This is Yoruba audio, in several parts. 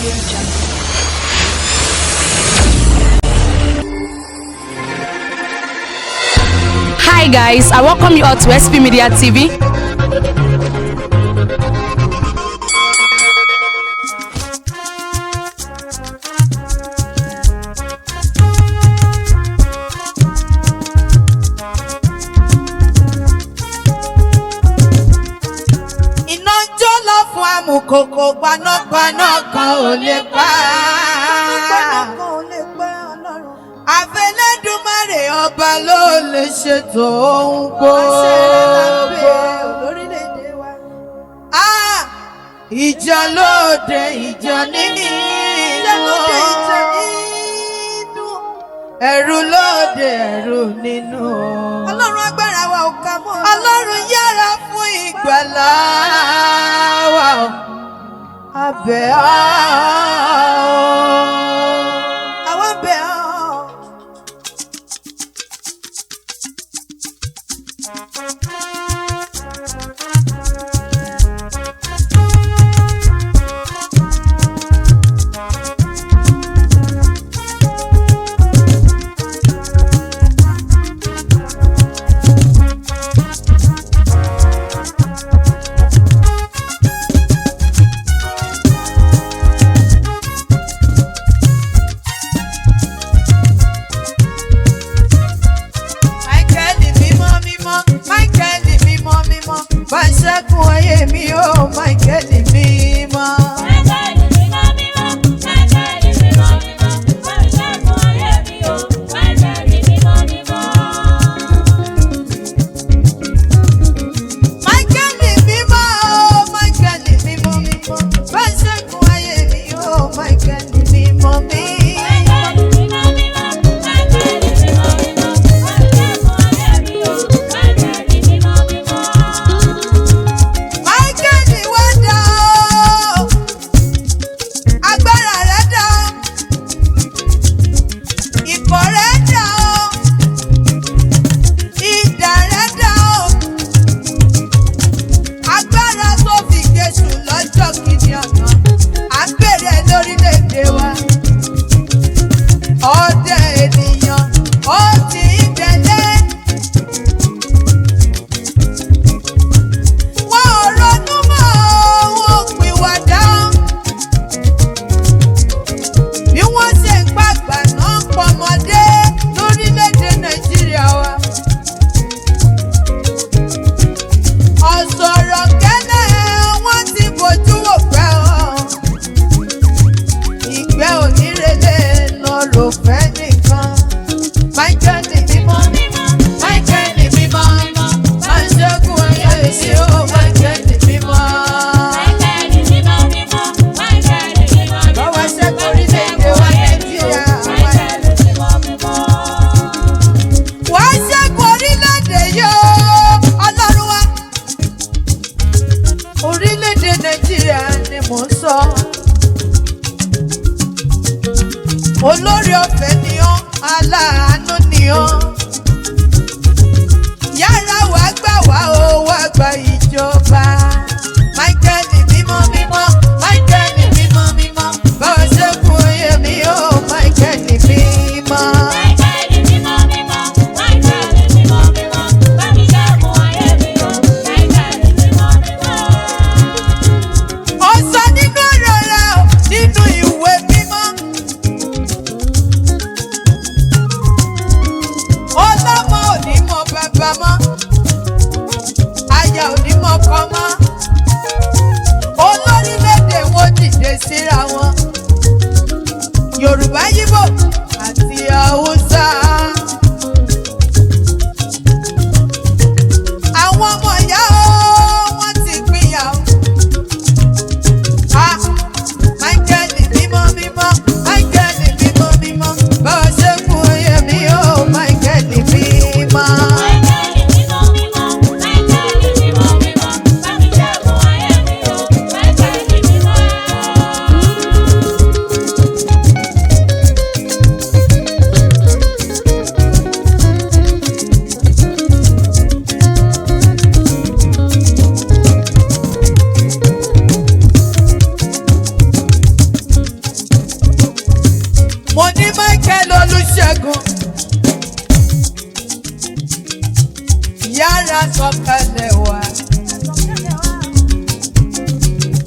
Audio Jungle. Hi guys, I welcome you all to SP Media TV. Iná ń jó lọ fún amùkòkò, panápaná kan ò lè pa á. Àfẹlẹ́dùmarè ọba ló lè ṣètò ohun gbogbo. Ah, ìjà lóde, ìjà nínú. Ẹ̀rù lóde, ẹ̀rù nínú. Ọlọ́run, agbára wa ò ká mọ́. Ọlọ́run, yára fún ìgbàlà wa o. Abẹ́ ọ́. Àwa ń bẹ̀ ọ́. Máíkẹ́lì mímọ́ mímọ́, Máíkẹ́lì mímọ́ mímọ́, bá ń ṣẹ́gun ayé mi ó, Máíkẹ́lì mímọ́. Máíkẹ́lì mímọ́ ó, Máíkẹ́lì mímọ́ mímọ́, bá ń ṣẹ́gun ayé mi ó, Máíkẹ́lì mímọ́ mímọ́. Máíkẹ́lì wá dá o, agbára rẹ̀ dá o, ikọ̀ rẹ̀ dá o, idà rẹ̀ dá o, agbára tó fi gbèsù lọ́jọ́ kìíní ọ̀nà, à ń bèrè lórílẹ̀‐èdè wa. Ọdẹ ènìyàn ó ti ń dẹ̀lé. Wọn ò ronú mọ́, wọn ò pìwàdà. Bí wọ́n ṣe ń pàgbà náà ń pọmọdé lórílẹ̀‐èdè Nàìjíríà wa. Ọ̀sọ̀rọ̀ kẹ́lẹ́, wọ́n ti bójú wò pẹ́ ọ́. Ìgbẹ́ onírèlé lọ rò fẹ́ nìkan. Máíkẹ́lì mímọ́, Máíkẹ́lì mímọ́, máa ń ṣẹ́gun ayé sí ó, Máíkẹ́lì mímọ́. Báwa ṣẹ́gun orílẹ̀-èdè wa Nàìjíríà. Wàá ṣẹ́gun orílẹ̀-èdè yìí o, Ọlọ́run wa. Orílẹ̀-èdè Nàìjíríà ni mò ń sọ. Olórí ọ̀fẹ́ ni ọ́, aláàánú ni ọ́. Yára wàá gbà wá o, wá gba ìjọba. Máíkẹ́lì mímọ́ mímọ́, Máíkẹ́lì mímọ́ mímọ́, báwa ṣẹ́gun oyè mi o, Máíkẹ́lì mímọ́. Ó sọ nínú ọ̀rọ̀ rẹ̀ o, nínú ìwé mímọ́. Ọlọ́mọ ò ní mọ bàbá mọ́. Aya ò ní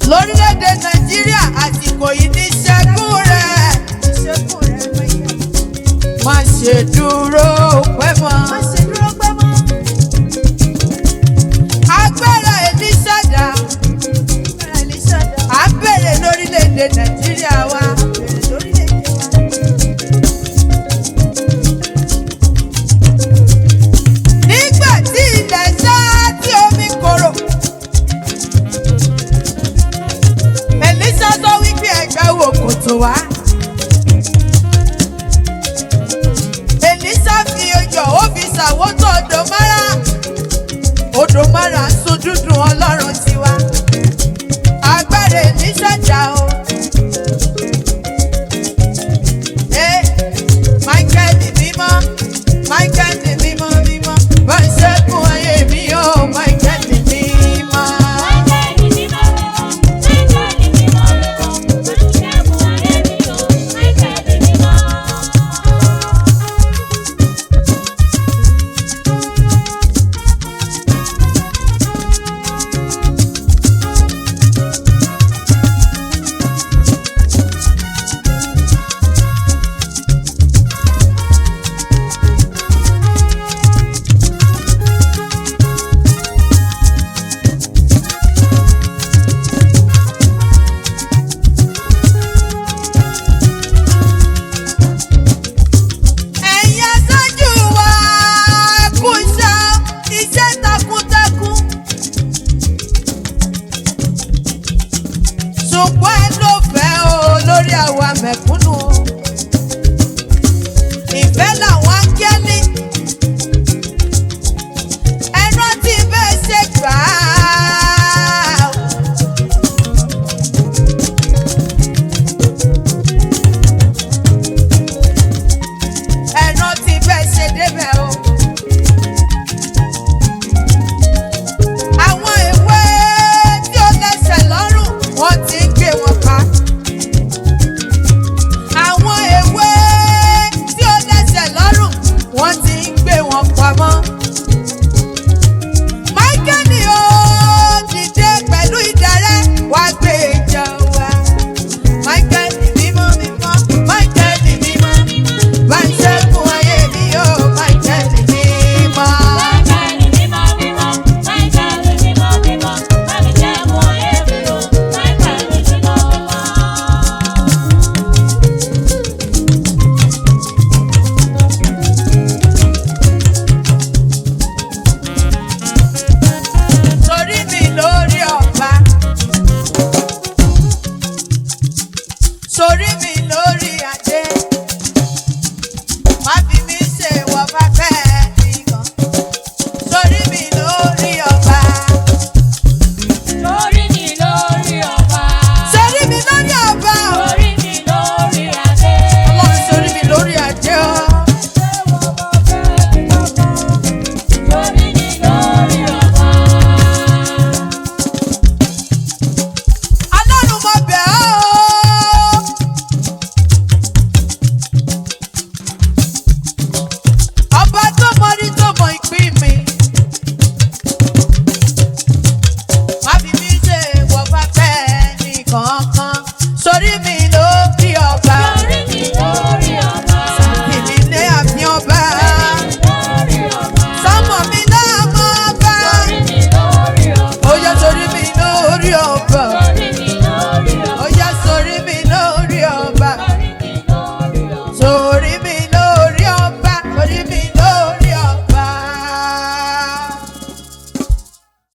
Lórílẹ̀‐èdè Nàìjíríà, àsìkò yìí ní ṣẹ́gun rẹ̀. Ìṣẹ́gun rẹ̀, Michael. Má ṣe dúró pẹ́ mọ́. Má ṣe dúró pẹ́ mọ́. Agbára Èlíṣà dà? Agbára Èlíṣà dà? À ń bèrè lórílẹ̀‐èdè Nàìjíríà wa. Bèrè lórílẹ̀-èdè wa. Nígbà tí ilẹ̀ ṣá tí omi korò, Èlíṣà sọ wípé ẹgbẹ́ wo kòtò wá. Èlíṣà fi iyọ̀, ó fi ṣàwótò odò Márà. Odò Márà ń sun dúdú. Ọlọ́run tiwa, agbára Èlíṣà dà o. Michael mímọ́, Michael mímọ́ mímọ́, bá ń ṣẹ́gun ayé mi o, Michael mímọ́. Ẹ̀yin aṣáájú wa, ẹ kú iṣẹ́, iṣẹ́ takuntakun. Ṣùgbọ́n ẹ ló fẹ́ o lórí àwa mẹ̀kúnnù. Ìfẹ́ là